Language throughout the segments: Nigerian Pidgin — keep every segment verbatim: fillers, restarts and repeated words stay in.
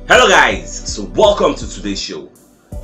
Hello guys, so welcome to today's show.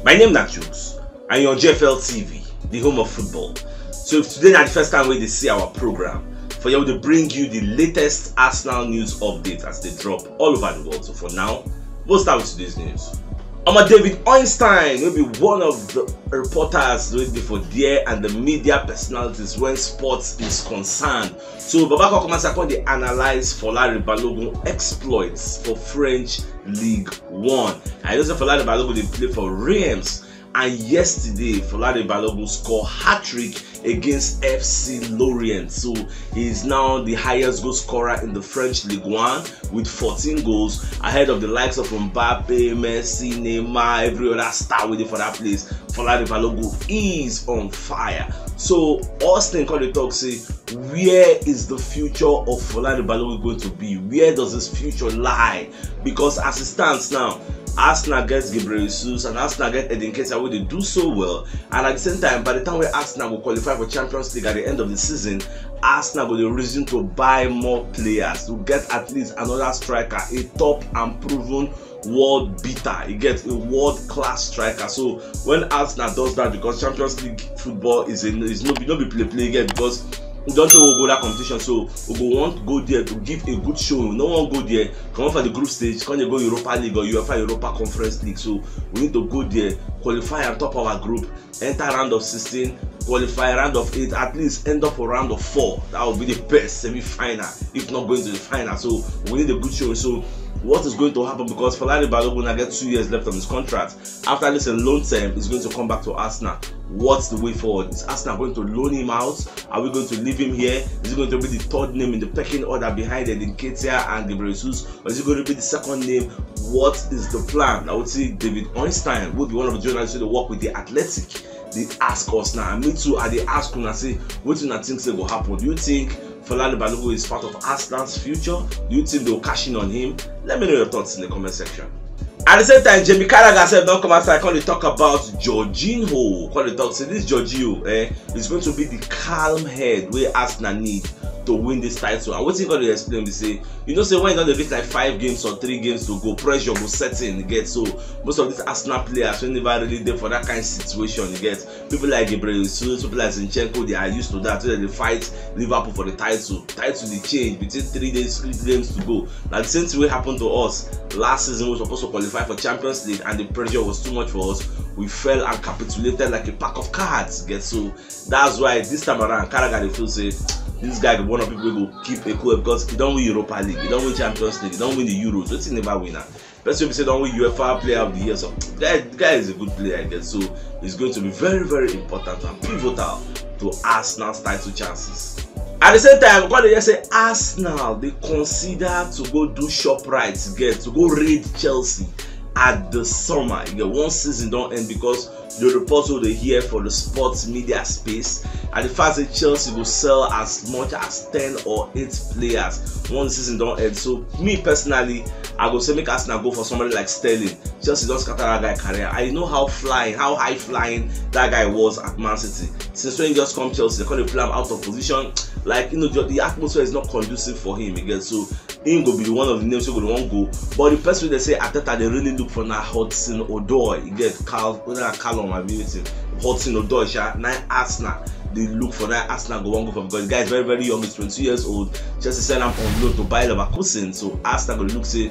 My name na Jukes and you're on G F L T V, the home of football. So if today na the first time wey dey see our program, for here we dey bring you the latest Arsenal news updates as they drop all over the world. So for now, we'll start with today's news. Omo, David Ornstein, wey be one of the reporters wey dey for there and the media personalities when sports is concerned. So Baba come come outside come dey analyze Folari Balogun exploits for French League One. I know say Folari Balogun dey play for Reims, and yesterday Folari Balogun score hat-trick against F C Lorient. So he is now the highest goal scorer in the French League One with fourteen goals, ahead of the likes of Mbappe, Messi, Neymar, every other star wey dey for that place. Folari Balogun is on fire. So Ornstein come dey talk say, where is the future of Folari Balogun going to be? Where does his future lie? Because as it stands now, Arsenal get Gabriel Jesus and Arsenal get Eddie Nketiah wey dey do so well, and at the same time, by the time wey Arsenal go qualify for Champions League at the end of the season, Arsenal go dey reason to buy more players to get at least another striker, a top and proven world beater. You get a world class striker. So when Arsenal does that, because Champions League football is a is no be no be play play again, because we don take we go that competition, so we go want go there to give a good show. We no wan go there, come for the group stage, come dey go Europa League or UEFA Europa Conference League. So we need to go there, qualify and top our group, enter round of sixteen, qualify round of eight, at least end up for round of four. That would be the best semi-final, if not going to the final. So we need a good show. So what is going to happen? Because Folari Balogun now get two years left on his contract. After this a loan term, he's going to come back to Arsenal. What's the way forward? Is Arsenal going to loan him out? Are we going to leave him here? Is he going to be the third name in the pecking order behind Eddie Nketiah and Gabriel Jesus? Or is he going to be the second name? What is the plan? I would say David Ornstein will be one of the journalists that work with the Athletic. They ask us now, and me too, I dey ask una say, wetin una think say go happen? Do you think Folari Balogun is part of Arsenal's future? Do you think they'll cash in on him? Let me know your thoughts in the comment section. At the same time, Jamie Carragher sef don come outside, come dey talk about Jorginho, come dey talk say this Jorginho, eh, is going to be the calm head wey Arsenal need to win this title. And wetin he come dey explain be say, you know say when e don dey reach like five games or three games to go, pressure go set in, you get. So most of these Arsenal players wey never really dey for that kind situation, you get, people like Gabriel Jesus, people like Zinchenko, they are used to that. So they fight Liverpool for the title. Title dey change between three days, three games to go. Now the same thing wey happen to us last season. We supposed to qualify for Champions League and the pressure was too much for us. We fell and capitulated like a pack of cards, get. So that's why this time around, Carragher dey feel say this guy go be one of people wey go keep a cool, because he don win Europa League, he don win Champions League, he don win the Euros. Wetin he never win am? Person wey be say don win UEFA Player of the Year. So guy, the guy is a good player, I guess. So it's going to be very, very important and pivotal to Arsenal's title chances. At the same time, we come dey hear say Arsenal dey consider to go do Shoprite, get, to go raid Chelsea at the summer. You get, one season don end, because the reports wey dey hear for the sports media space and the fact say Chelsea go sell as much as ten or eight players one season don end. So me personally, I go say make Arsenal go for somebody like Sterling. Chelsea don scatter that guy career. I know how flying, how high flying that guy was at Man City. Since when he just come Chelsea, they come dey play am out of position. Like, you know, the atmosphere is not conducive for him again. So him go be one of the names wey go dey wan go. But the person wey dey say Arteta dey really look for na Hudson Odoi. You get Cal, whether na Callum abi wetin, Hudson Odoi sha, na Arsenal dey look for, na Arsenal go wan go for, because the guy is very, very young. He's twenty-two years old. Chelsea send am on loan to Bayer Leverkusen. So Arsenal go look say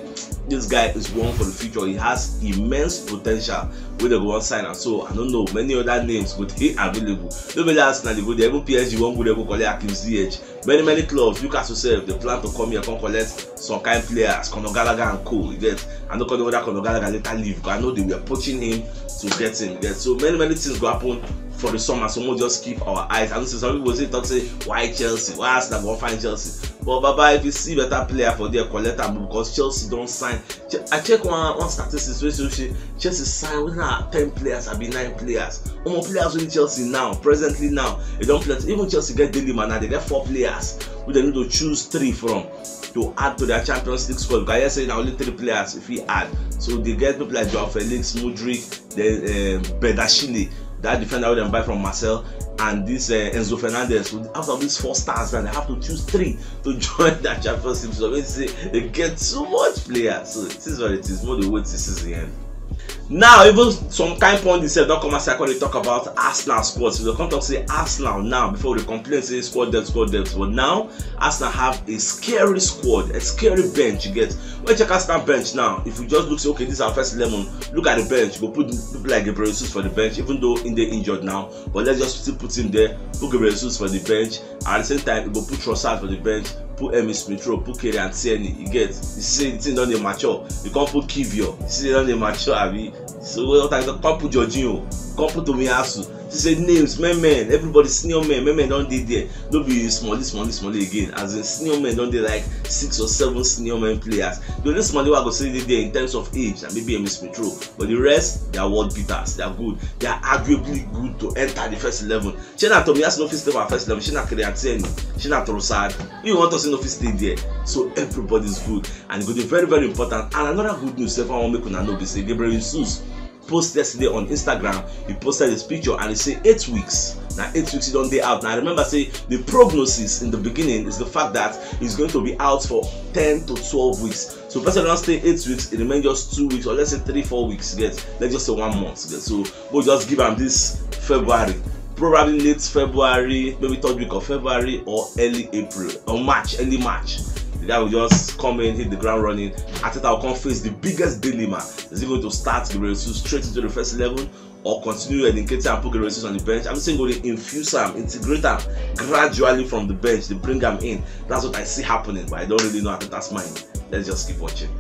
this guy is one for the future. He has immense potential wey they go wan sign am. So I don't know, many other names go dey available. No be only Arsenal dey go there, even P S G wan go there go collect Hakim Ziyech. Many, many clubs, Newcastle sef, they plan to come here, come collect some kind players, Conor Gallagher and co, you get. I no come know whether Conor Gallagher later leave, but I know they were poaching him to get him, you get. So many, many things go happen for the summer, so we'll just keep our eyes. I know say some people say, talk say, why Chelsea? Why Arsenal go find Chelsea? But Baba, if you see better player for there, collect am, because Chelsea don sign. Che-, I check one, one statistics wey show say Chelsea sign, whether na ten players abi nine players. Omo, players wey Chelsea now, presently now, they don plenty. Even Chelsea get Daily Mana, they get four players wey they need to choose three from to add to their Champions League squad. Because I hear say na only three players if he add. So they get people like Joao Felix, Mudryk, then um, Badiashile, that defender wey dem buy from Marseille, and this uh, Enzo Fernandez. Out of these four stars, now they have to choose three to join that Champions League. So they say they get too much players. So it is what it is. More the wait this season end. Now, even some kind point they said don't come outside when they talk about Arsenal squad. So they come talk say Arsenal now before they complain say squad depth, squad depth. But now Arsenal have a scary squad, a scary bench. You get when you check Arsenal bench now. If you just look say okay, this is our first eleven. Look at the bench. Go put look like Gabriel Jesus for the bench, even though in the injured now. But let's just still put him there. Put Gabriel Jesus for the bench. At the same time, you go put Trossard for the bench, put Emile Smith Rowe, put Kieran Tierney. You get, you see, the thing don dey mature. You can't put Kivior. You see, don dey mature, abi. So what I can't put Jorginho, can't put Tomiyasu. She say names, men, men, everybody senior men, men, men don dey there. No be small, small, small again. As in senior men don dey like six or seven senior men players. The only small wey I go say dey there in terms of age, and maybe Emile Smith Rowe. But the rest, they are world beaters. They are good. They are arguably good to enter the first eleven. Shey na Tomiyasu no fit stay for our first eleven. Shey na Kieran Tierney. Shey na Trossard. You want us no fit stay there. So everybody's good. And it go dey very, very important. And another good news, if I want make una know, be say Gabriel Jesus post yesterday on Instagram. He posted this picture and he say eight weeks. Now eight weeks he don dey out. Now I remember say the prognosis in the beginning is the fact that he's going to be out for ten to twelve weeks. So person don stay eight weeks, it remain just two weeks, or let's say three, four weeks. Get, let's just say one month. Get, so we'll just give am this February, probably late February, maybe third week of February or early April or March, early March. The guy will just come in, hit the ground running. Arteta will come face the biggest dilemma. Is he going to start Gabriel Jesus straight into the first eleven or continue Eddie Nketiah and put Gabriel Jesus on the bench? I'm saying go dey infuse am, integrate am gradually from the bench. They bring am in. That's what I see happening, but I don't really know Arteta's mind. Let's just keep watching.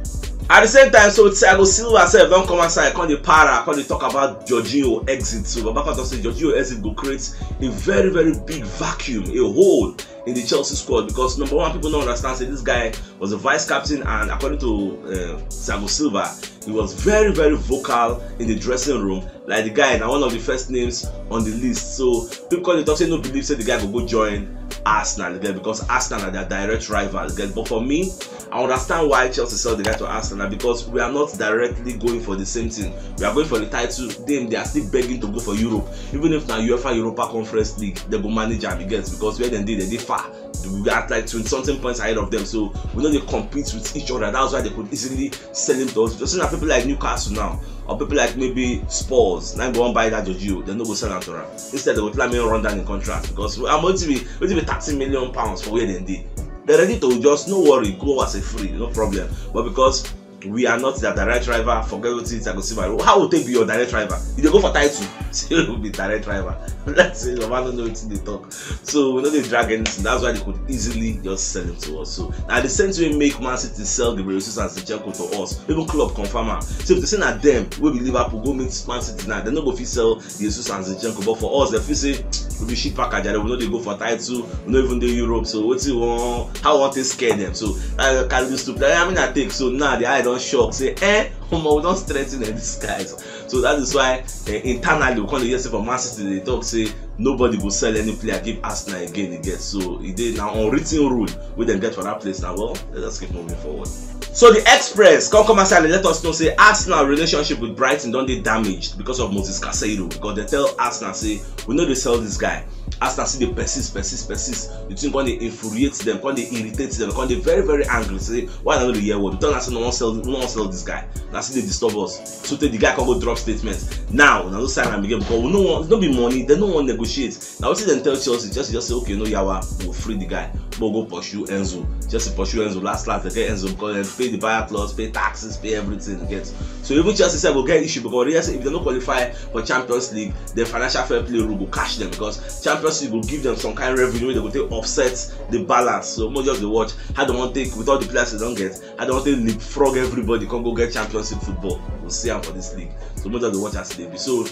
At the same time, so Thiago Silva sef don come outside, come dey para, come dey talk about Jorginho exit. So Baba come talk say Jorginho exit go create a very, very big vacuum, a hole in the Chelsea squad, because number one, people don't understand say this guy was a vice captain, and according to uh, Thiago Silva, he was very, very vocal in the dressing room. Like the guy, now one of the first names on the list. So people come dey talk say no believe say the guy go go join Arsenal again, because Arsenal are their direct rival again. But for me, I understand why Chelsea sell the guy to Arsenal, because we are not directly going for the same thing. We are going for the title. Them, they are still begging to go for Europe. Even if now UEFA Europa Conference League, they go manage am against, because where they did, they did far. We are like twenty something points ahead of them. So we know they compete with each other. That's why they could easily sell him to us. Just like people like Newcastle now, or people like maybe Spurs, now go and buy that Jorginho, they no go sell am to am. Instead, they go tell me run down in contract, because I'm going to be going to be thirty million pounds for where they did. They're ready to just no worry, go as a free, no problem. But because we are not their direct rival, forget what it's I go see my how will they be your direct rival? If they go for title, still will be direct rival. Let's say I don't know what they talk. So we know they drag anything. That's why they could easily just sell him to us. So now the same way make Man City sell Gabriel Jesus and Zinchenko to us. Even club confirm am. So if they say na them, we be Liverpool go meet Man City now. They no go fit sell Jesus and Zinchenko. But for us, they feel say we be shit package. We know they go for title. We no even dey Europe. So what you want? How want to scare them? So I carry this two players. I mean, I take so now the eye don't shock. Say eh, omo, we don't strengthen in disguise. So that is why uh, internally we come dey hear say for Man City they talk say nobody go sell any player give Arsenal again again. So e dey na unwritten rule wey dem get for that place na. Well, let us keep moving forward. So the Express come come outside and let us know say Arsenal relationship with Brighton don dey damaged because of Moses Casado, because they tell Arsenal say we no dey sell this guy. Arsenal still dey persist, persist, persist. The thing come dey infuriate them, come dey irritate them, come dey very, very angry. Say why I no dey hear word? We tell am say no wan sell, no wan sell this guy. Na still dey disturb us. So tey the guy come go drop statement. Now una no sign am again because we no wan, no be money. They no wan negotiate. Na wetin dem tell Chelsea? Chelsea just say okay, no yawa, we go free the guy. But go pursue Enzo. Chelsea pursue Enzo. Last last, they get Enzo because they pay the buyer clause, pay taxes, pay everything. Get so even Chelsea sef go get issue because Real say if they no qualify for Champions League, the financial fair play rule go catch them because Champions League go give them some kind of revenue wey they go take offset the balance. So mo just dey watch how they wan take with all the players they don get, how they wan take leapfrog everybody come go get Champions League football. We'll see am for this league. So mo just dey watch as e dey be. So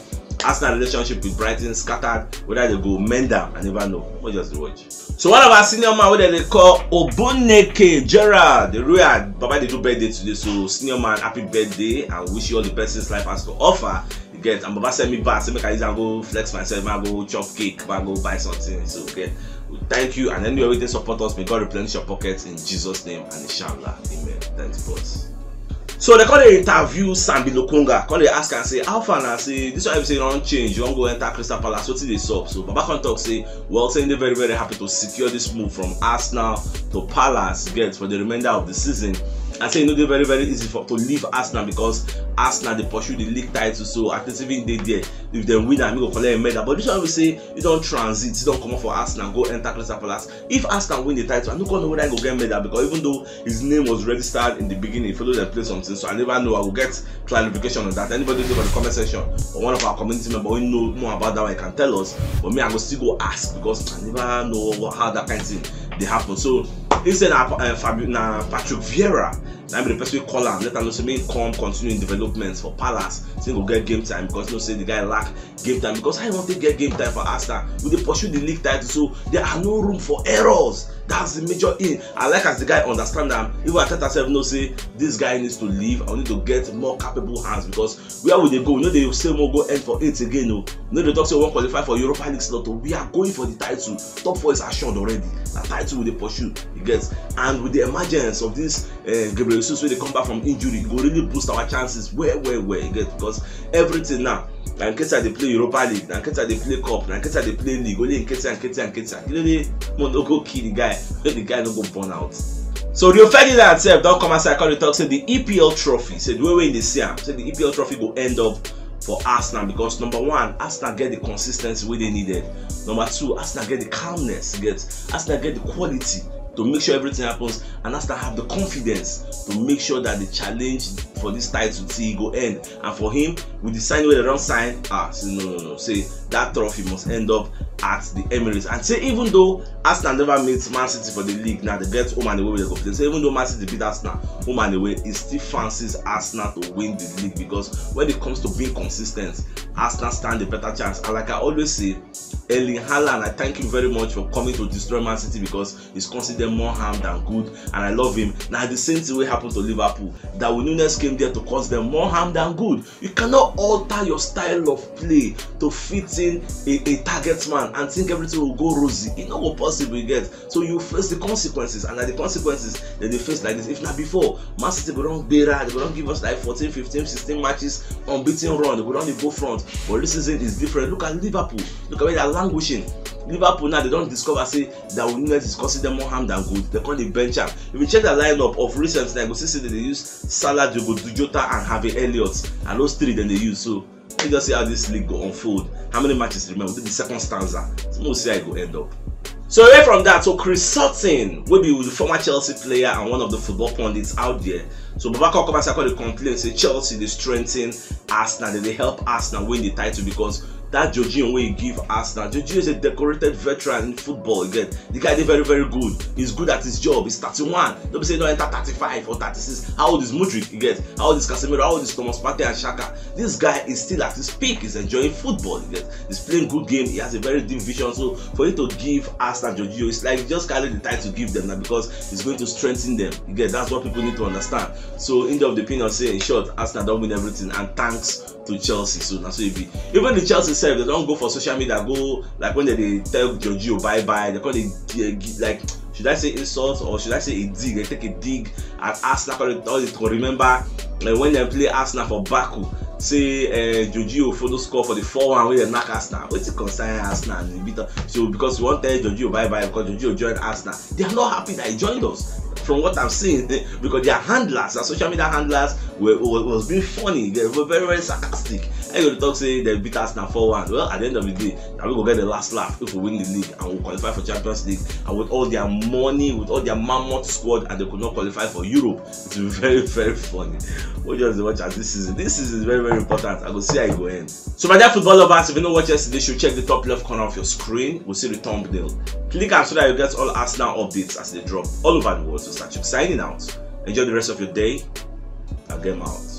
Arsenal relationship with Brighton scattered, whether they go mend am, I never know. Mo just dey watch. So one of our senior man wey dem dey call Obuneke Gerald, the real Baba dey do birthday today. So senior man, happy birthday and wish you all the best since life has to offer. You get, and Baba send me back, say make I use and go flex myself, make I go chop cake, make I go buy something. So okay, thank you, and anyway, everything support us. May God replenish your pockets in Jesus' name and inshallah, amen. Thanks, boss. So they come dey interview Sambi Lokonga, come dey ask am say, "How far na?" Say this one be say don change, you wan go enter Crystal Palace, wetin dey sup? So Baba come talk say, well, say they very, very happy to secure this move from Arsenal to Palace, get, for the remainder of the season. And say e no dey very, very easy for to leave Arsenal because Arsenal dey pursue the league title. So at least even dey there, if they win am, e go collect a medal. But this one be say e don transit, e don comot for Arsenal, go enter Crystal Palace. If Arsenal win the title, I no come know whether e go get medal because even though his name was registered in the beginning, follow them play something, so I never know. I will get clarification on that. Anybody dey for the comment section or one of our community member who know more about that one, you can tell us. But me, I go still go ask because I never know what, how that kind of thing dey happen. So he said na uh, Fabio, na Patrick Vieira, na be the person we call am, let am know say make he come continue in development for Palace. Say he go get game time because you know say the guy lack game time because I want to get game time for Arsenal. We dey pursue the league title, so there are no room for errors. That's the major thing. I like as the guy understand am. Even Arteta sef know say this guy needs to leave. I need to get more capable hands because where we dey go, we no dey say we go end for eight again. No, no dey talk say we wan qualify for Europa League slot. We are going for the title. Top four is assured already. Na title we dey pursue, you get. And with the emergence of this uh, Gabriel Jesus wey dey come back from injury, e go really boost our chances well, well, well, you get, because everything now, na Nketiah dey play Europa League, na Nketiah dey play cup, na Nketiah dey play league, only Nketiah, Nketiah, Nketiah. You know, they mo no go kill the guy, make the guy no go burn out. So Rio Ferdinand sef don come outside, come dey talk say the E P L trophy, say the way wey they see am, say the E P L trophy go end up for Arsenal because number one, Arsenal get the consistency wey they needed. Number two, Arsenal get the calmness, get Arsenal get the quality to make sure everything happens, and Arsenal have the confidence to make sure that the challenge for this title till e go end. And for him, with the sign wey they don sign, ah, say no, no, no, say that trophy must end up at the Emirates. And say even though Arsenal never meet Man City for the league, now they get home and away wey they go play. Say even though Man City beat Arsenal home and away, he still fancies Arsenal to win the league because when it comes to being consistent, Arsenal stand a better chance. And like I always say, Erling Haaland, I thank you very much for coming to destroy Man City because he's causing them more harm than good, and I love him. Now the same thing wey happen to Liverpool. Darwin Nunez came there to cause them more harm than good. You cannot alter your style of play to fit in a, a target man and think everything will go rosy. E no go possible, you get. So you face the consequences, and na the consequences that they face like this. If na before, Man City go don gbera, they go don give us like fourteen, fifteen, sixteen matches unbeaten run, they go don dey go front. But this season is different. Look at Liverpool. Look at where they are languishing. Liverpool now, they don discover say Darwin Nunez is causing them more harm than good. They come dey bench am. If you check the lineup of recent, like, you go see say they dey use Salah, Diogo Jota, and Harvey Elliott, and those three dem dey use. So let's just see how this league go unfold. How many matches remain? We'll do the second stanza. So we'll see how it go end up. So away from that, so Chris Sutton, wey be the former Chelsea player and one of the football pundits out there. So Baba come come outside, come dey complain say Chelsea dey strengthen Arsenal, they dey help Arsenal win the title because that Jorginho wey he give Arsenal, Jorginho is a decorated veteran in football. You get, the guy dey very, very good. He's good at his job. He's thirty-one. Don't be say he don enter thirty-five or thirty-six. How old is Mudryk? You get, how old is Casemiro? How old is Thomas Partey and Xhaka? This guy is still at his peak. He's enjoying football. You get, he's playing good game. He has a very deep vision. So for you to give Arsenal Jorginho, it's like you just carry the title, give them now because it's going to strengthen them. You get, that's what people need to understand. So in the end of the opinion, say in short, Arsenal don win everything, and thanks to Chelsea. So na so e be. Even the Chelsea sef, they don go for social media, go, like, when they dey tell Jorginho bye bye, they come dey, eh, gi-, like, should I say insult or should I say a dig? They take a dig at Arsenal, come dey tell you to remember, eh, when they play Arsenal for Baku, say, eh, Jorginho follow score for the four one wey they knock Arsenal. Wetin concern Arsenal and the beat up? So because you wan tell Jorginho bye bye because Jorginho join Arsenal, they are not happy that he joined us. From what I'm seeing, because their handlers, their social media handlers, were, was, was being funny. They were very, very sarcastic. And you talk say they beat Arsenal four one. Well, at the end of the day, now we go get the last laugh if we win the league and we qualify for Champions League. And with all their money, with all their mammoth squad, and they could not qualify for Europe, it's very, very funny. We just dey watch as this season. This season is very, very important. I go see how it go end. So my dear football lovers, if you no watch yesterday show, check the top left corner of your screen. We'll see the thumbnail. Click am so that you get all Arsenal updates as they drop all over the world. So start signing out. Enjoy the rest of your day. Now game out.